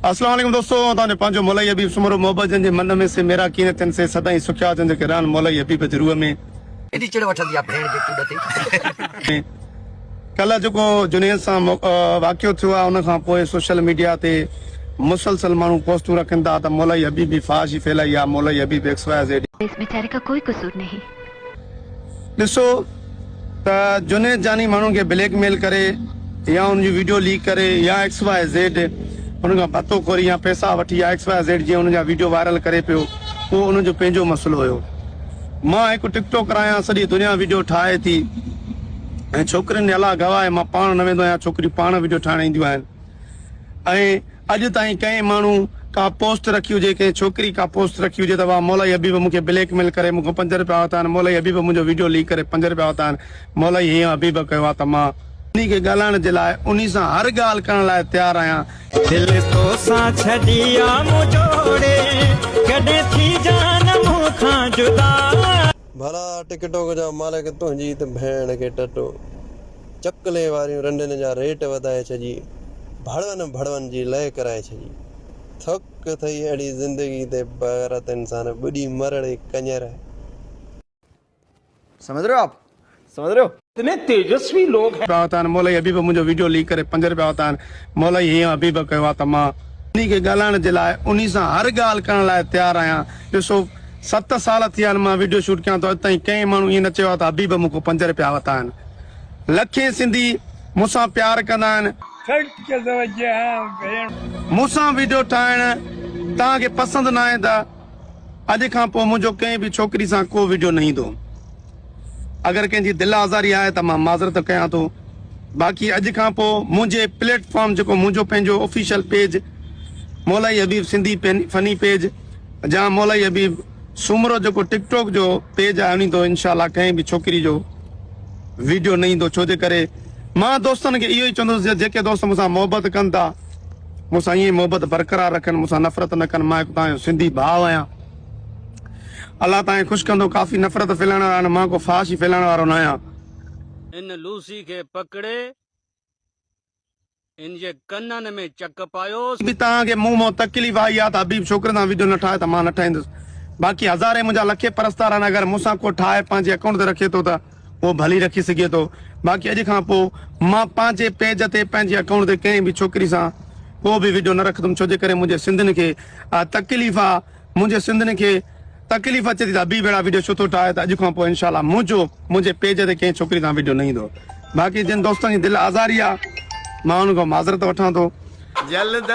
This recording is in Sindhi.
اسلام عليڪم دوستو آئون توهان جو پنهنجو مولائي حبيب سومرو محبت جن جي من ۾ سي ميرا ڪين ٿين سي سدائين سکيا هجن جيڪي رهن مولائي حبيب جي روح ۾. ايڏي چڙ وٺندي آ ڀيڻ جي چوڏ تي. ڪلهه جيڪو جنيد سان واقعو ٿيو آهي ان کان پوء سوشل ميڊيا تي مسلسل ماڻهو پوسٽون رکن ٿا ته مولائي حبيب به فحاشي ڦهلائي آهي مولائي حبيب ايڪس واء زيڊ. اس بيچاري کا ڪوئي قصور نهين. ڏسو ته جنيد جاني ماڻهن کي بليڪ ميل ڪري يا ان جون ويڊيو ليڪ ڪري يا ايڪس واء زيڊ ان کان ڀتو خوري يا پئسا وٺي يا ايڪس واء زيڊ جيئن ان جا ويڊيو وائرل ڪري پيو اهو ان جو پنهنجو مسئلو هيو مان هڪ ٽڪ ٽاڪر آهيان سڄي دنيا ويڊيو ٺاهي ٿي ۽ ڇوڪرين الله گواهه آهي مان پاڻ نه ويندو آهيان ڇوڪريون پاڻ ويڊيو ٺاهڻ اينديون آهن ۽ اڄ تائين ڪنهن ماڻهو ڪا پوسٽ رکي هجي، ڪنهن ڇوڪري ڪا پوسٽ رکي هجي ته واهه مولائي حبيب مون کي بليڪ ميل ڪري مون کان پنج رپيا ورتا آهن، مولائي حبيب منهنجو ويڊيو ليڪ ڪري پنج رپيا ورتا آهن، مولائي هيئن حبيب ڪيو آهي ته مان انهي کي ڳالهائڻ جي لاء انهي سان هر ڳالهه ڪرڻ لاء تيار آهيان. دل توسان ڇڏي آ مون جوڙي، ڪڏهن ٿي جان مون کان جدا. ڀلا ٽڪ ٽوڪ جا مالڪ تنهنجي ته ڀيڻ کي ٽٽو. چڪلي واريون رنڊين جا ريٽ وڌائي ڇڏي، ڀڙون ڀڙون جي لئه ڪرائي ڇڏي. ٿڪ ٿئي اهڙي زندگي تي بغيرت انسان ٻڏي مر ڙي ڪڃر. سمجھ رهي هو آپ سمجھ رهي هو. اتني تيجسوي لوگ هين. رپيا ورتا آهن مولائي حبيب منهنجو ويڊيو ليڪ ڪري پنج رپيا ورتا آهن مولائي هيئن حبيب ڪيو آهي ته مان انهي کي ڳالهائڻ جي لاء انهي سان هر ڳالهه ڪرڻ لاء تيار آهيان ڏسو ست سال ٿي ويا آهن مان ويڊيو شوٽ ڪيان ٿو اڄ تائين ڪنهن ماڻهو ائين نه چيو آهي ته حبيب مون کان پنج رپيا ورتا آهن لکين سنڌي مون سان پيار ڪندا آهن. مون سان ويڊيو ٺاهڻ توهان کي پسند ناهي ته اڄ کان پوء منهنجو ڪنهن به ڇوڪري سان ڪو ويڊيو نه ايندو. اگر ڪنهن جي دل آزاري آهي ته مان معذرت ڪيان ٿو. باقي اڄ کان پوء منهنجي پليٽ فارم جيڪو منهنجو پنهنجو آفيشل پيج مولائي حبيب سنڌي فني پيج جا مولائي حبيب سومرو جيڪو ٽڪ ٽاڪ جو پيج آهي انهي تو انشاء الله ڪنهن به ڇوڪري جو ويڊيو نه ايندو ڇو جي ڪري مان دوستن کي اهو ئي چوندس جيڪي دوست مون سان محبت ڪن ٿا مون سان ائين ئي محبت برقرار رکن مون سان نفرت نه ڪن مان هڪ توهان جو سنڌي ڀاء آهيان الله توهان کي خوش ڪندو ڪافي نفرت ڦهلائڻ وارا آهن مان ڪو فحاشي ڦهلائڻ وارو نه آهيان. ان لوسي کي پڪڙي ان جي ڪنن ۾ چڪ پايوس. به توهان کي مون مان تڪليف آئي آ ته حبيب ڇوڪرين سان ويڊيو نه ٺاهي ته مان نه ٺاهيندس باقي هزارين منهنجا لکين پرستار آهن اگر مون سان ڪو ٺاهي پنهنجي اڪائونٽ تي رکي ٿو ته اهو ڀلي رکي سگهي ٿو باقي اڄ کان پوء مان پنهنجي پيج تي پنهنجي اڪائونٽ تي ڪنهن به ڇوڪري سان ڪو به ويڊيو نه رکندم ڇو جي ڪري منهنجي سنڌين کي تڪليف آ منهنجي سنڌين کي تڪليف اچي ٿي ته حبيب اهڙا ويڊيو ڇو ٿو ٺاهي ته اڄ کان پوء انشاء الله منهنجو منهنجي پيج تي ڪنهن ڇوڪري سان ويڊيو نه ايندو باقي جن دوستن جي دل آزاري آ مان انهن کان معذرت وٺان ٿو. جلد.